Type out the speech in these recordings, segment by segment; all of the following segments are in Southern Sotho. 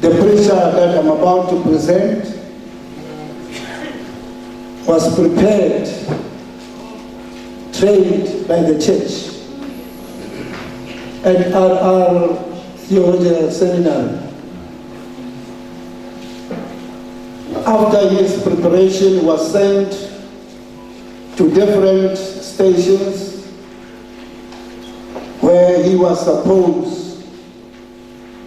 The preacher that I'm about to present was prepared, trained by the church at RR Theological Seminary. After his preparation was sent to different stations where he was supposed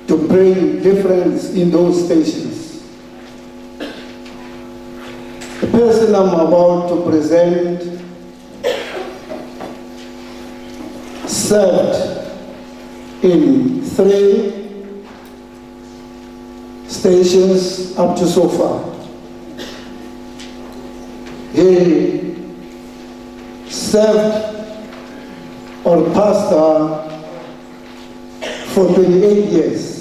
to bring difference in those stations. The person I'm about to present served in 3 stations up to so far. He served or pastor for 28 years,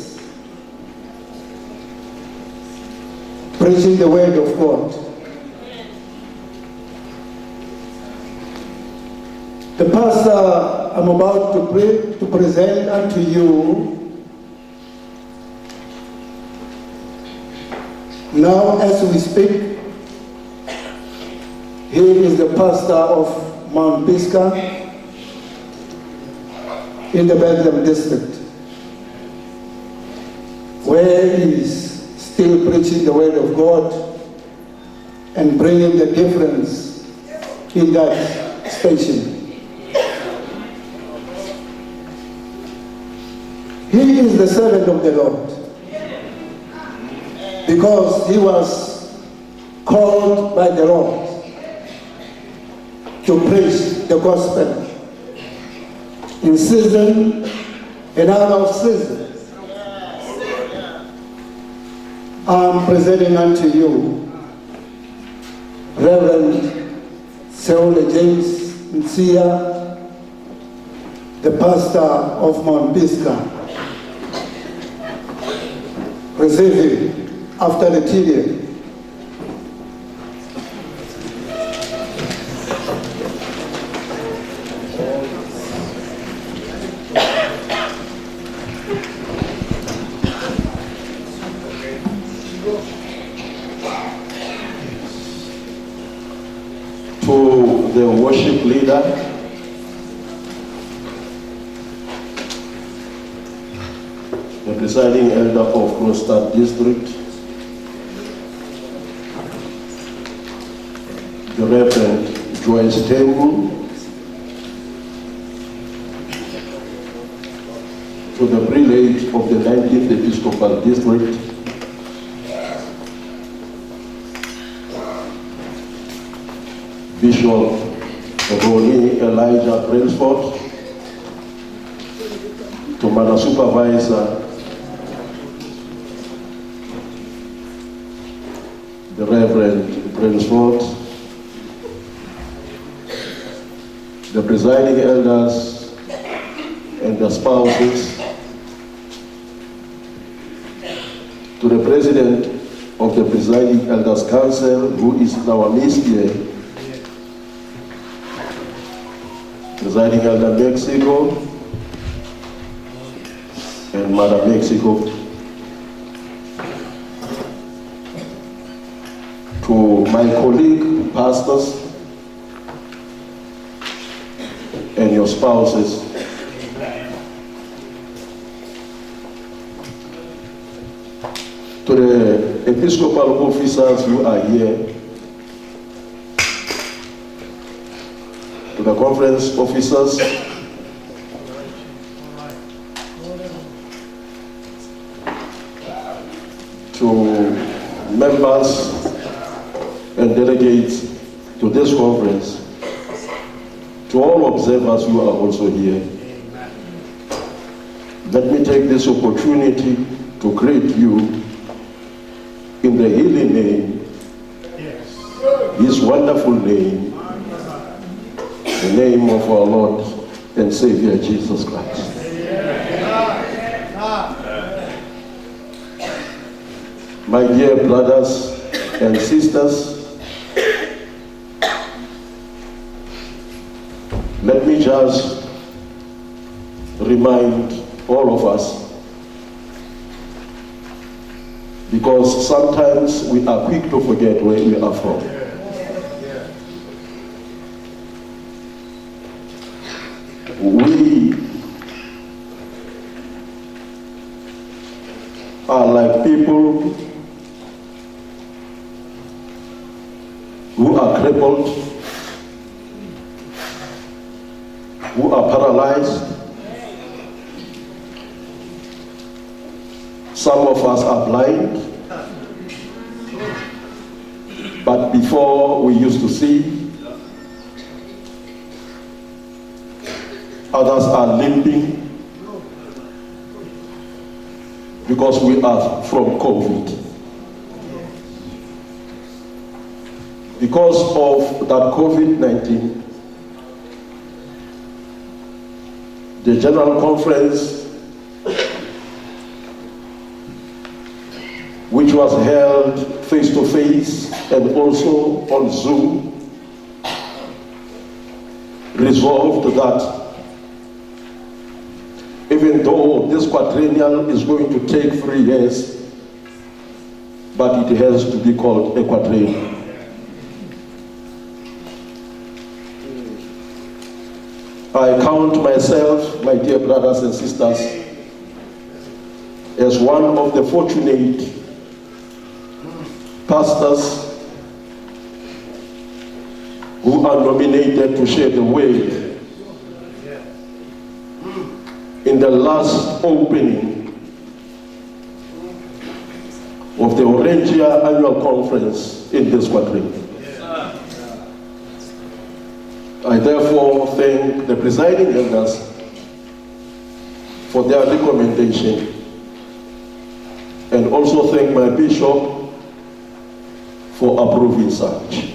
preaching the word of God. The pastor I'm about to present unto you now as we speak, he is the pastor of Mount Pisgah in the Bethlehem district, where he is still preaching the word of God and bringing the difference in that station. He is the servant of the Lord because he was called by the Lord to preach the gospel in season and out of season. I'm presenting unto you Reverend Seole James Ntsie, the pastor of Mount Pisgah. Receive him after the TDM. To the worship leader, the presiding elder of Kroonstad District, the Reverend Joyce Tembu, to the prelate of the 19th Episcopal District, Bishop Ronnie Elijah Brailsford, to Mother Supervisor, the Reverend Brailsford, the presiding elders and their spouses, to the President of the Presiding Elders Council, who is in our midst here, Presiding Elder Mexico and Mother Mexico, to my colleague pastors and your spouses, to the Episcopal officers who are here, to the conference officers, to members and delegates to this conference, to all observers who are also here. Let me take this opportunity to greet you in the healing name, His wonderful name, the name of our Lord and Savior Jesus Christ. My dear brothers and sisters, let me just remind all of us Because sometimes we are quick to forget where we are from. We are like people who are crippled, who are paralyzed. Some of us are blind, but before we used to see. Others are limping because we are from COVID. Because of that COVID-19, the General Conference, which was held face-to-face and also on Zoom, resolved that even though this quadrennial is going to take 3 years, but it has to be called a quadrennial. I count myself, my dear brothers and sisters, as one of the fortunate pastors who are nominated to share the word in the last opening of the Orangia Annual Conference in this quadrennial. I therefore thank the presiding elders for their recommendation, and also thank my bishop for approving such.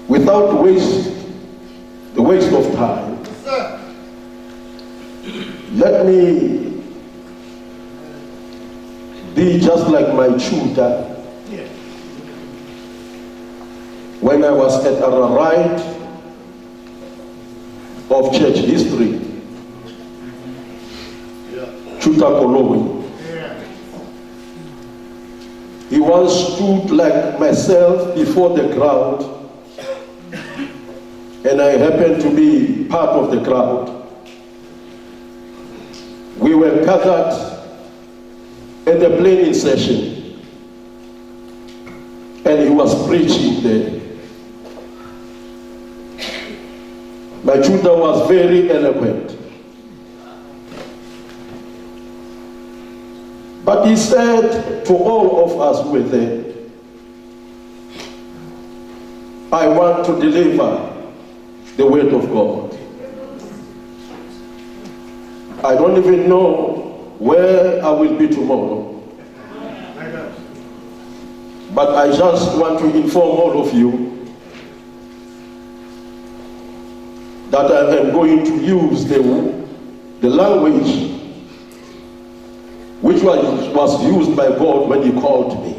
Without the waste of time, let me be just like my tutor when I was at a rite of church history, Tutor Koloi. He once stood like myself before the crowd, and I happened to be part of the crowd. We were gathered at the planning session, and he was preaching there. My tutor was very eloquent. But he said to all of us who were there, I want to deliver the word of God. I don't even know where I will be tomorrow. But I just want to inform all of you that I am going to use the language which was used by God when he called me.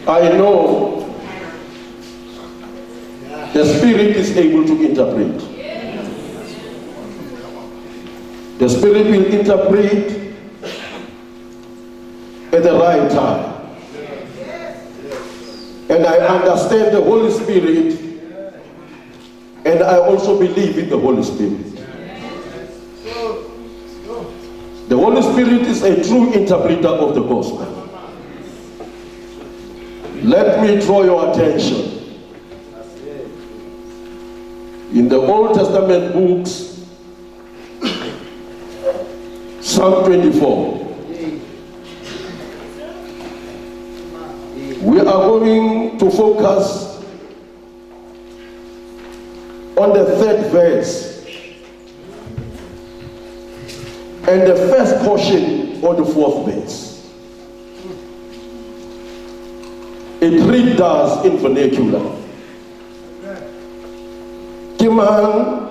I know the Spirit is able to interpret. The Spirit will interpret at the right time. And I understand the Holy Spirit, and I also believe in the Holy Spirit. The Holy Spirit is a true interpreter of the gospel. Let me draw your attention. In the Old Testament books, Psalm 24. We are going to focus on the third verse and the first portion of the fourth verse. It reads thus in vernacular. Ke mang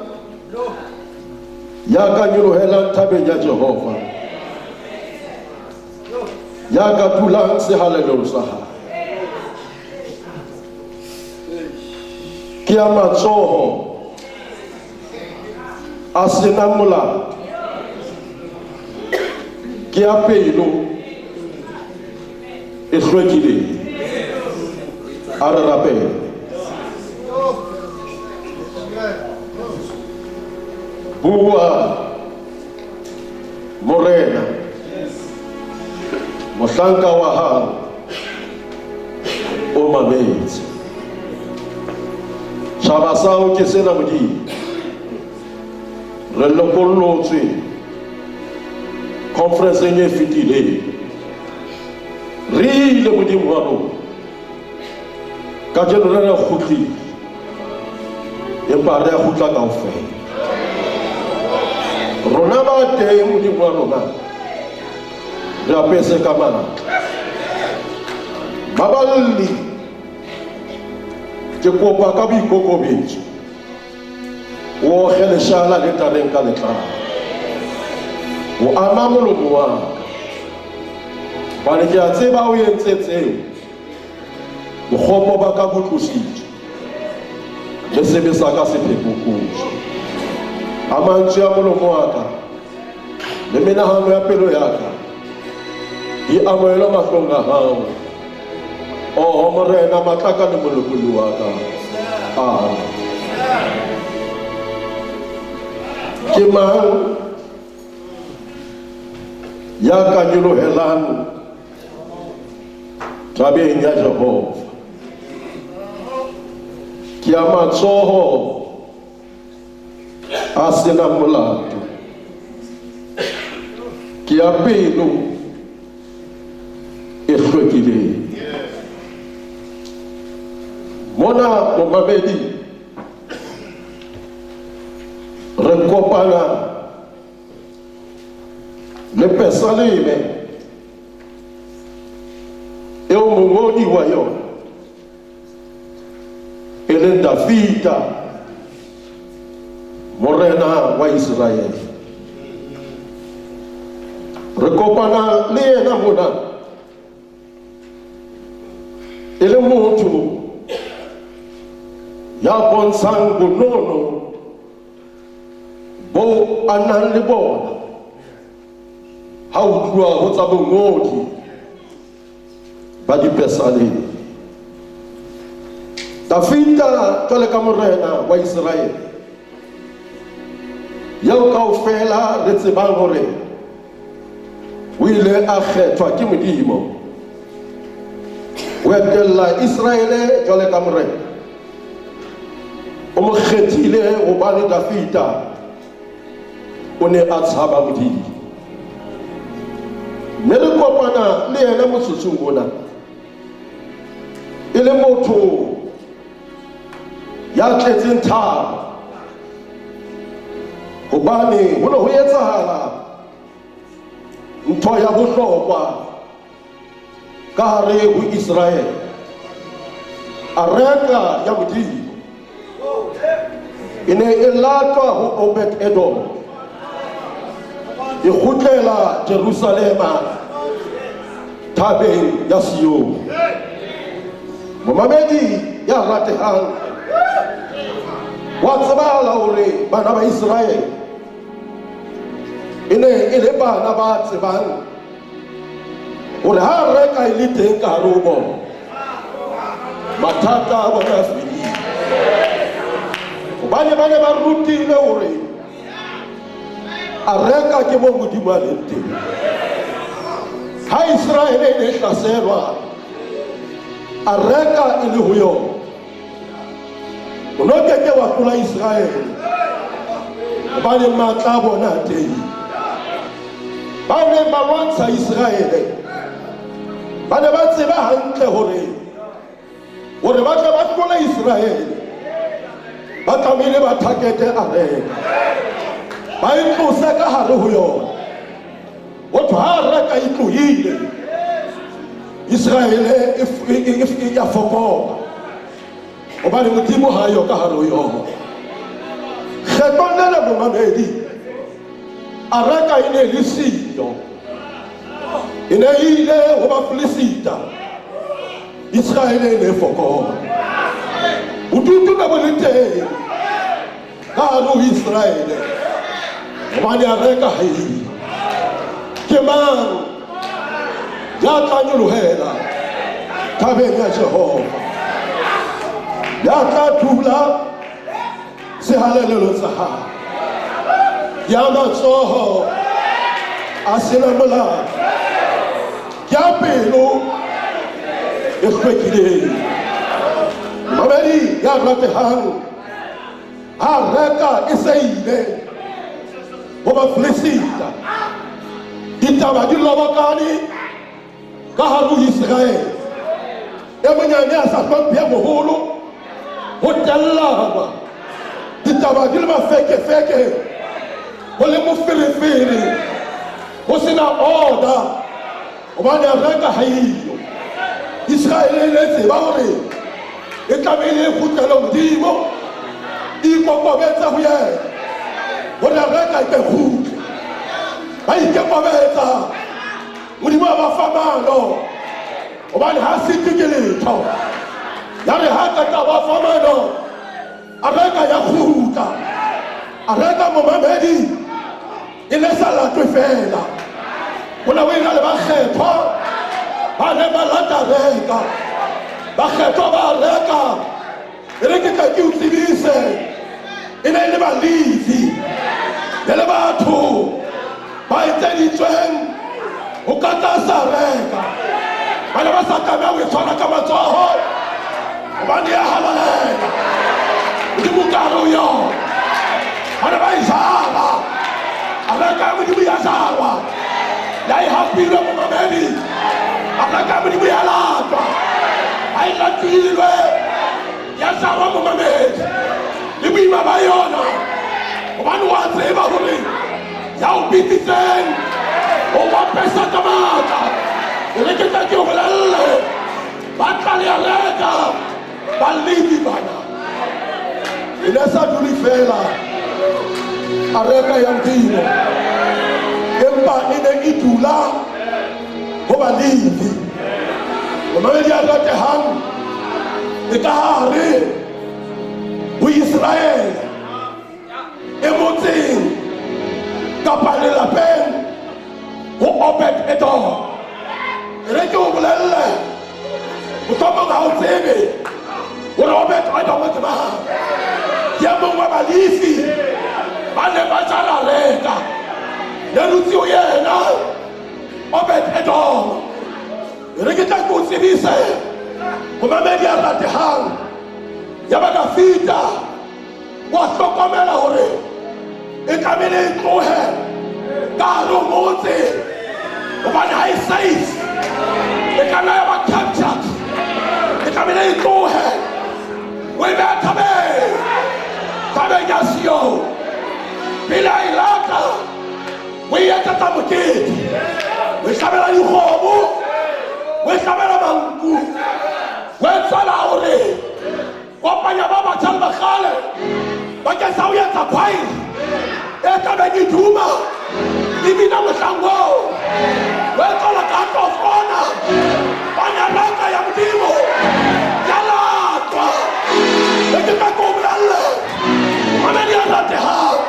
ya ka nyolohelang thabeng ya Jehova, ya ka dulang sehalalelong sa hae? Ke ya matsoho a senang molato ke ya pelo e hlwekileng. A re rapele. Bua Morena, mohlanka wa hao o mametse. Tjhaba sa hao ke sena, Modimo. Re lokollotswe conferenceng e fetileng. Re ile, Modimo wa rona. Kajeno re re kgutlile, empa re a kgutla kaofela. Rona ba teng, Modimo wa rona, re apese ka matla. Baballi, ke kopa ka boikokobetso o oge leshala le tareng ka letlalo o ama molomo wa ka, hobane ke a tseba o entse tseo. Bokgopo ba ka bo tlositswe le sebe sa ka se phekokotswe. A mantswe a molomo wa ka le menahano ya pelo ya ka di amohelwe mahlong a hao, oho Morena, matlaka le molopolli wa ka. Amen. Ke mang ya ka nyolohelang thabeng ya Jehova? Ke ya matsoho a senang molato, ke ya pelo e hlwekileng. Mona, momamedi, re kopana le pesaleme eo mongodi wa yona e leng Dafita, morena wa Iseraele. Re kopana le yena mona e le motho ya bontshang bonono bo a nang le bona ha o tluwa ho tsa bongodi ba dipesaleme. Dafita jwale ka morena wa Iseraele, eo kaofela re tsebang hore o ile a kgethwa ke Modimo ho etella Iseraele jwale ka morena. O mo kgethile hobane Dafita o ne a tshaba Modimo. Mme re kopana le yena motsotsong ona e le motho ya tletseng thabo, hobane ho ne ho etsahala ntho ya bohlokwa ka hare ho Iseraele. Areka ya Modimo e ne e latwa ho Obed Edom, e kgutlela Jerusalema thabeng ya Sione. Momamedi ya ratehang, wa tsebahala hore bana ba Iseraele e ne e le bana ba tsebang hore ha areka e le teng ka hare ho bona, mathata a bona a fedile, hobane ba ne ba rutile hore areka ke mo Modimo a leng teng. Ha Iseraele e ne e hlaselwa, areka e le ho yona, o no keke wa hlola Iseraele, hobane matla a bona a teng. Ba neng ba lwantsha Iseraele ba ne ba tseba hantle hore ba tle ba hlole Iseraele, ba tlamehile ba thakete areka, ba e tlose ka hare ho yona. Ho thwe ha areka e tlohile, Iseraele e ya fokola, hobane Modimo ha yo ka hare ho yona. Kgetlong lena, momamedi, areka e ne le siyo, e ne e ile ho Bafilisita. Iseraele e ne e fokola, bodutu ne bo le teng ka hare ho Iseraele. Gobane areka ha eyo. Ke mang ya tla nyolohela thabeng ya Jehova, ya tla dula sehalalelong sa hae, ya matsoho a sena molato, ya pelo e hlwekileng? Mamedi ya ratehang, areka e se ile ho Bafilista, ditaba di lobokane ka hare ho Iseraele. E monyane a sa hlomphe moholo, ho tellana, ditaba di le mafekefeke, ho le moferefere, ho sena order, gobane areka ha eyo. Iseraele e ne tseba gore e tlamehile e kgutlele Modimo, e ikokobetse ho yena gore areka e ke kgutle. Ba ikokobetsa, Modimo a ba fa mano, gobane ha sitwe ke letho. Ya re ha qeta ba fa mano, areka ya kgutla. Areka, momamedi, e ne sa latwe fela, go ne go ena le bakgethwa ba ne ba lata reka. Bakgethwa ba reka, e re ke tla ke o tsebise, e ne e le Balefi, e le batho ba etseditsweng ho ka tlasa reka. Ba ne ba sa tlameha ho e tshwara ka matsoho, gobane ya halalela, Modimo ka hare ho yona. Ba ne ba e jara areka ya Modimo, ya jarwa, ya e hapilwe. Momamedi, areka ya Modimo ya latwa, ha e latilwe, ya jarwa, momamedi, le boima ba yona, gobane wa tseba gore ya o bitsitseng o wapesa ka matla. E re ke tla ke o bolelle, ba tla le areka Balevi bana. E ne sa dule fela areka ya Modimo, empa e ne e dula ho Balevi. Momamedi a ratehang, e ka hare ho Iseraele, e motseng kapa lelapeng ho Obed Edom. E re ke o bolelle, mohlomong ha o tsebe gore Obed Edom ke mang. Ke e mongwe wa Balefi ba ne ba jara reka, ne dutse ho yena Obed Edom. E re ke tla ke o tsebise, momamedi a ratehang, ya ba Dafita wa hlokomela hore e tlamehile e tlohe ka hare ho motse, hobane ha e safe, e ka nna ya ba captured. E tlamehile e tlohe, o e beha thabeng, thabeng ya Sione. Pele a e lata, o e etsetsa mokete, o e hlabela dikgomo, o e hlabela manku, o etsela hore kopanya ba batjha le bakgale bakeng sa ho etsa choir e tlabeng e duma e bina mohlang oo. O etsola ka of honor bane areka ya Modimo ya latwa. E ke tla ko bolelle, mamedi a ratehang,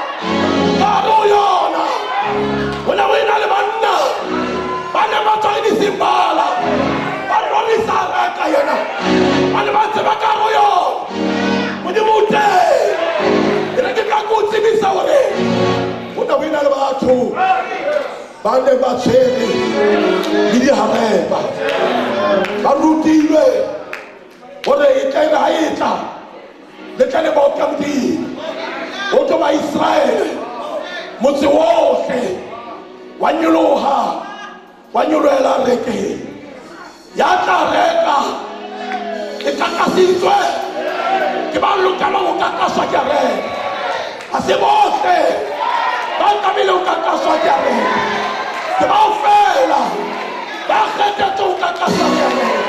ka hare ho yona ho ne ho ena le banna ba neng ba tswa le disimbala, ba rorisa areka yena, ba ne ba tseba ka hare ho yona Modimo o teng. E re ke tla ko o tsebisa hore ho ne ho ena le batho ba neng ba tshwere le diharepa, ba rutilwe hore e tla ere ha e tla le tla le boka Modimo ho tlo ba Iseraele. Motse wohle wa nyoloha, wa nyolohela rekeng. Ya tla reka e kakasitswe ke ba lokelang ho kakaswa ke areka. Ha se bohle ba tlamehile ho kakaswa ke areka, ke bao fela ba kgethetswe ho kakaswa ke areka.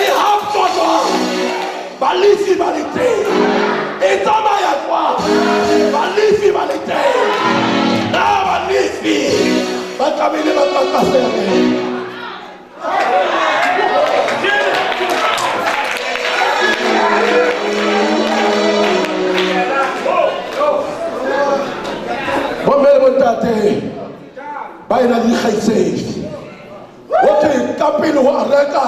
E haptjwa jwang Balefi ba le teng? E tsamaya jwang Balefi ba le teng? Na Balefi ba tlamehile ba kakase areka? Bomme le Ba ena le dikgaitsedi. Ho thwe ka pele ho areka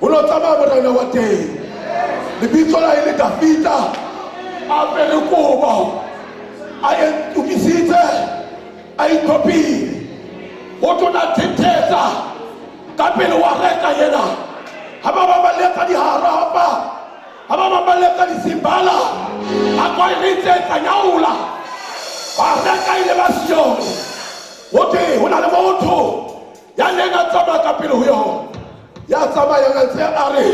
ho no tsamaya morena wa teng. Lebitso la e le Dafita, a apere kobo, a itokisitse, a itlhophile. Ho thwe o na thethetsa ka pele ho areka ena. Ha ba bang ba letsa diharapa, ha ba bang ba letsa disimbala, a kwaeritse tsanyaola. Areka ile ba Sione. Ho thwe ho na le motho ya neng a tsamaya ka pele ho yona, ya tsamayang a ntse a re,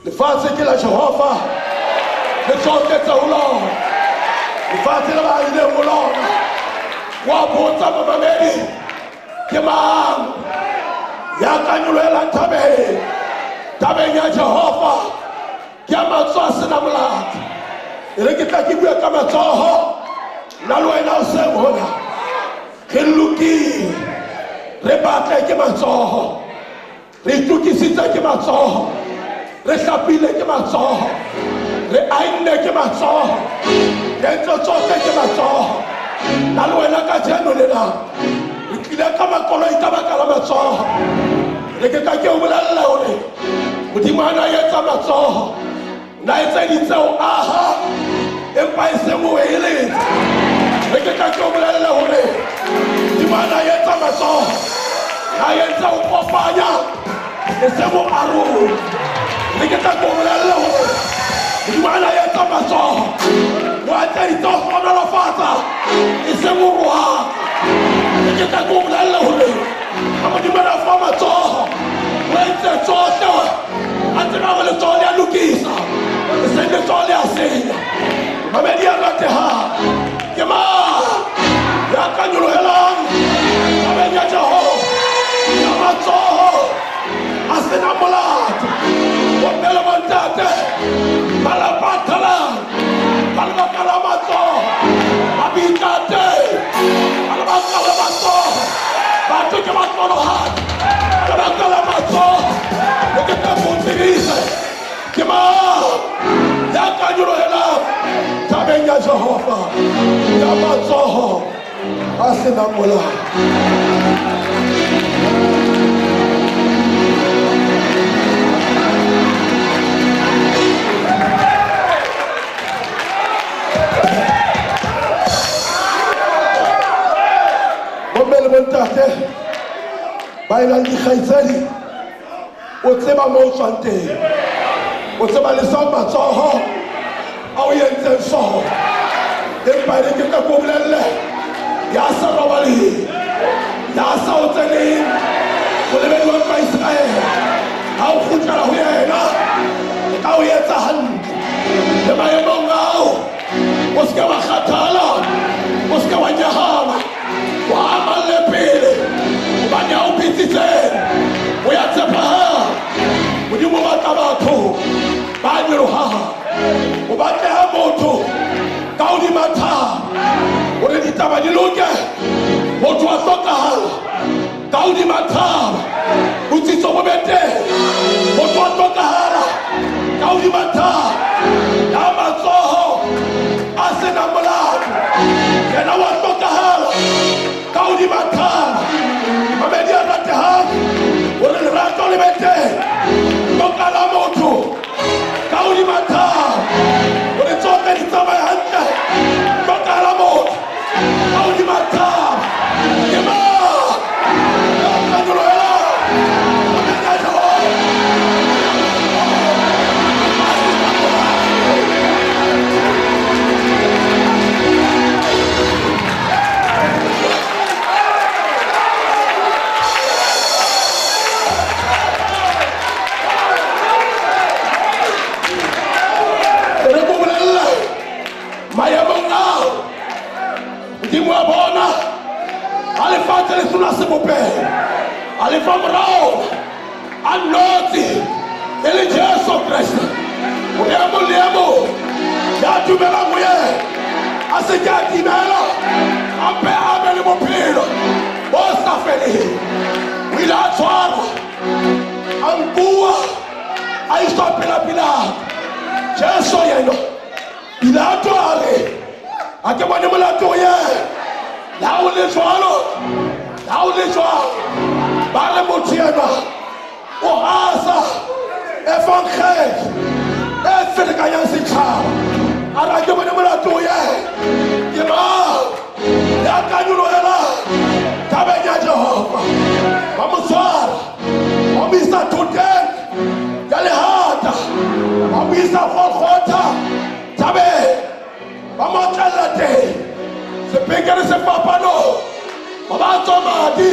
Lefatshe ke la Jehova le tsohle tse ho lona, lefatshe le ba ahileng ho lona. Wa botsa momamedi, ke mang ya ka nyolohelang thabeng, thabeng ya Jehova? Ke a matsoho a sena molato. E re ke tla ke bue ka matsoho, nna le wena o seng hona re lokile, re batle ke matsoho, re itokisitse ke matsoho, re hlapile ke matsoho, re aenne ke matsoho, re entse tsohle ke matsoho. Nna le wena kajeno lena re tlile ka makoloi ka baka la matsoho. Re ke tla ke o bolella hore Modimo a na etsa matsoho, na etseditse ho aha, empa e seng ho eletsa. Re ke tla ke o bolelle hore Modimo a na etsa matsoho, na entse ho kopanya, e seng ho arola. Re ke tla ke o bolelle hore Modimo a na etsa matsoho, o etseditse ho hlohonolofatsa, e seng ho rohaka. Re ke tla ke o bolelle hore ha Modimo a na fa matsoho, o entse tsohle a tseba hore letsoho le a lokisa, e seng letsoho le a senya. Mamedi a ratehang, ke mang ya ka nyolohelang thabeng ya Jehova ya matsoho a sena molato? Bomme le bontate, malapa a qhalang ka lebaka la matsoho, mabitla a teng ka lebaka la matsoho, batho ke bahlolohadi ka lebaka la matsoho. Le ke tla mo tsebise, ke mang ya ka nyolohelang thabeng ya Jehova ya matsoho a senang molato? Bomme le bontate ba e nang dikgaitsedi, o tseba mo o tswang teng, o tseba le sa matsoho a o entseng sona. Empa e re ke tle ke o bolelle, ya sa robaleng, ya sa o tseneng, molebedi wa ntlo ya Iseraele, ha o kgutlela ho yena, o tla o etsa hantle. Le maemong ao, o se ke wa kgathala, o se ke wa nyahama, wa amalle pele, hobane ya o bitsitseng o ya tshepahala. Modimo o batla batho ba nyolohang, o batleha motho ka hodima thaba hore ditaba di loke. Motho a hlokahala ka hodima thaba, botsitso bo be teng. Motho a hlokahala ka hodima thaba ya matsoho a senang molato, yena wa hlokahala ka hodima thaba. Mamedi a ratehang, hore lerato le be teng, hlokahala motho ka hodima thaba, hore tsohle di tsamaye hantle, hlokahala motho ka hodima thaba. Ke mang ya ka nyolohelang thabeng ya Jehova? E re ko bolelle, maemong ao Modimo wa bona ha lefatshe le sena sebopeho, a le fa morao a nnotsi e le Jesu Kreste, hore e mong le e mong ya dumelang ho yena a se ke a timela, a mpe a be le bophelo bo sa feleng. O ile a tshwarwa, a nkuwa, a iswa pela Pilato. Jesu yena, Pilato a re, Ha ke bone molato ho yena. Le ha o le jwalo, le ha o le jwalo, ba re motho enwa o hasa efankgele e ferekanyang setjhaba. A re ha ke bone molato o yena. Ke mang ya ka nyolohelang thabeng ya Jehova? Ba mo tshwara, ba mo isa thoteng ya lehata, ba mo isa Golgotha thabeng, ba mo otlella teng sepekere sefapanong, ba ba tswa madi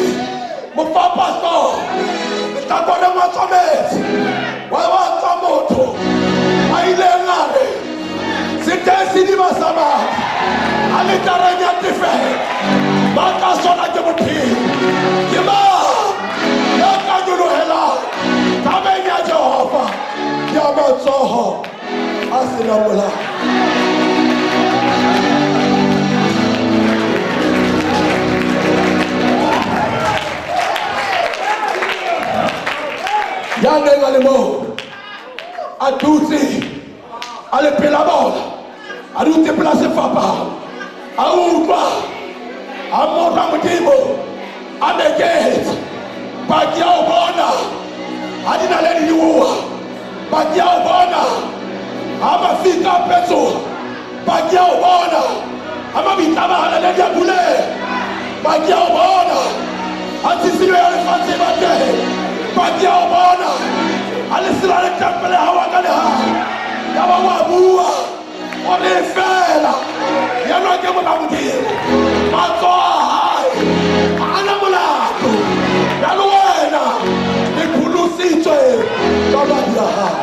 mofapahlooho, lehlakoreng wa tswa metsi, wa wa tswa motho a ileng a re se teng sediba sa madi aletareng ya tefelo, ba tla sona ke bophelo. Ke mang ya ka nyolohelang thabeng ya Jehova ya matsoho a senang molato? Ya neng a le moo a dutse a le pela bona, a dutse pela sefapano, a utlwa a mora Modimo a meketsa paki ya ho bona ha dinaledi di oa, paki ya ho bona ha mafika a petsoha, paki ya ho bona ha mabitla a bahalaledi a buleha, paki ya ho bona ha tshisinyo ya lefatshe e ba teng, paki ya ho bona ha lesela le tempele ha wa ka lehare. Ya ba wa bua o re fela yenwa ke mora Modimo, matsoho a hae ha ana molato, jalo wena le pholositswe ka madi a hae.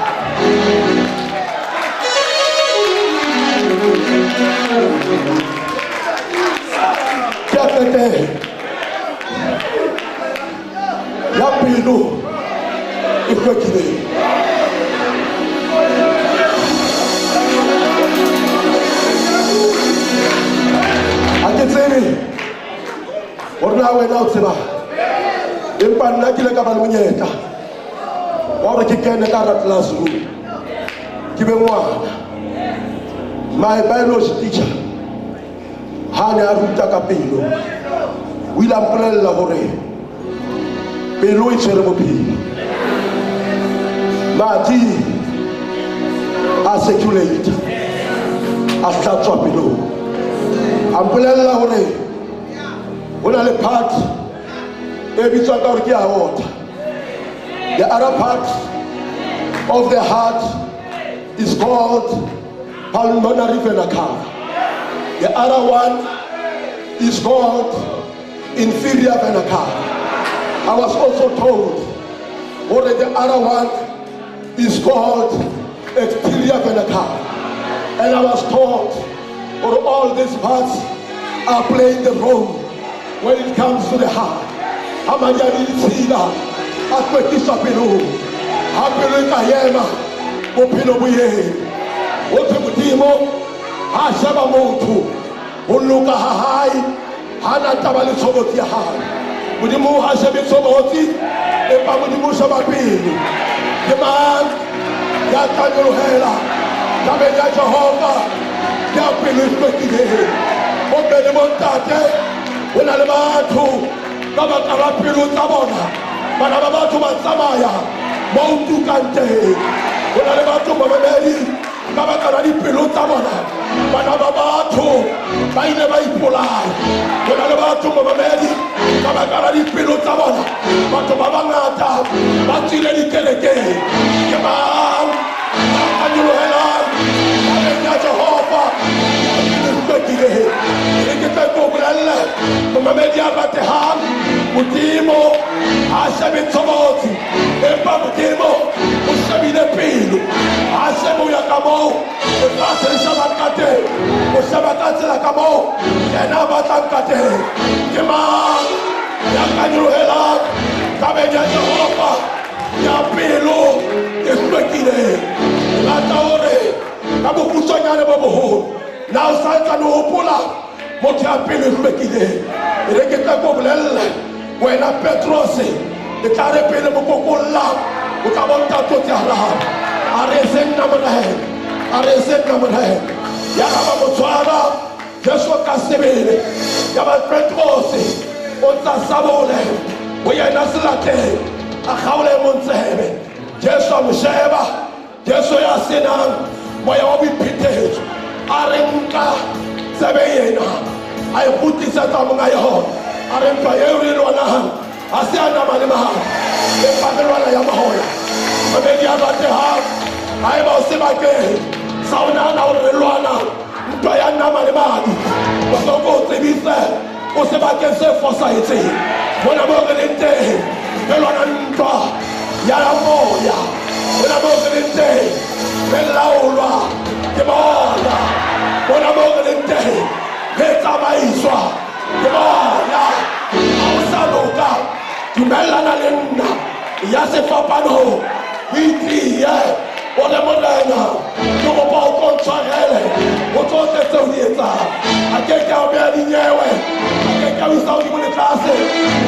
Ke a qetela ya pelo e hlwekileng. Ha ke tsebe hore na wena o tsebang, empa nna ke ile ka ba le monyetla wa hore ke kene ka hara classroom ke be ngwana. My biology teacher ha ne a ruta ka pelo, o ile a mpolella hore pelo e tshwere bophelo, madi a circulate a hlatswa pelong. A mpolella hore ho na le part e bitswang ka hore ke aorta. The other part of the heart is called pulmonary vena cava. The other one is called inferior vena cava. I was also told that the other one is called exterior vena cava. And I was taught that all these parts are playing the role when it comes to the heart. Ha madi a ditshila a hlwekiswa pelong, ha pelo e ka ema, bophelo bo eme. Ho thwe Modimo ha sheba motho ho loka ha hae, ha na taba le tshobotsi ya hae. Modimo ha shebe tshobotsi, empa Modimo o sheba pelo. Ke mang ya tla nyolohela thabeng ya Jehova ya pelo e hlwekileng? Bomme le bontate, ho na le batho ka baka la pelo tsa bona, bana ba batho ba tsamaya mo o tukang teng. Ho na le batho babedi ka baka la dipelo tsa bona, bana ba batho ba ile ba ipolaya. Ho na le batho babedi ka baka la dipelo tsa bona, batho ba bangata ba tswile dikerekeng. Ke mang ya ka nyolohelang thabeng ya Jehova ya pelo e hlwekileng? E ke tle ke o bolelle, momamedi a ratehang, Modimo ha shebe tshobotsi, empa Modimo o shebile pelo. Ha shebe ho ya ka moo lefatshe le shebang ka teng, o sheba ka tsela ka moo yena a batlang ka teng. Ke mang ya ka nyolohelang thabeng ya Jehova ya pelo e hlwekileng? Ke rata hore ka bokgutshwanyane bo boholo, na o sa ntsa o hopola motho ya pelo e hlwekileng? E re ke tle ke o bolelle wena Petrose, ke tla re pele mokokolla o tla bo ntatotse araba. A re e seng nna Morena, a re e seng nna Morena. Ya ga ba mo tshwara Jesu ka sebele. Yaba Petrose o ntsa sabole ho yena selateng, a kgaole mong tsebe. Jesu a mo sheba, Jesu ya senang moya wa boiphetetso, a re nka tsebe ena a e kgutlisetsa monga yona. A re ntwa eo re e lwanang ha se ya nama le madi, empa re lwana ya moya. Mamedi ya ratehang, haeba o sebakeng sa o nahana hore re lwana ntwa ya nama le madi, bohloko o tsebise o sebakeng se fosahetseng. Mona moo re leng teng re lwana ntwa ya moya. Mona moo re leng teng re laolwa ke moya. Mona moo re leng teng re tsamaiswa ke moya. Ha o sa loka, dumellana le nna ya sefapanong, o itliye o re, Morena, ke kopa o tlo ntshwarele ho tsohle tseo di etsang. A ke ke a o beha dinyewe, a ke ke a o isa hodimo le tlase.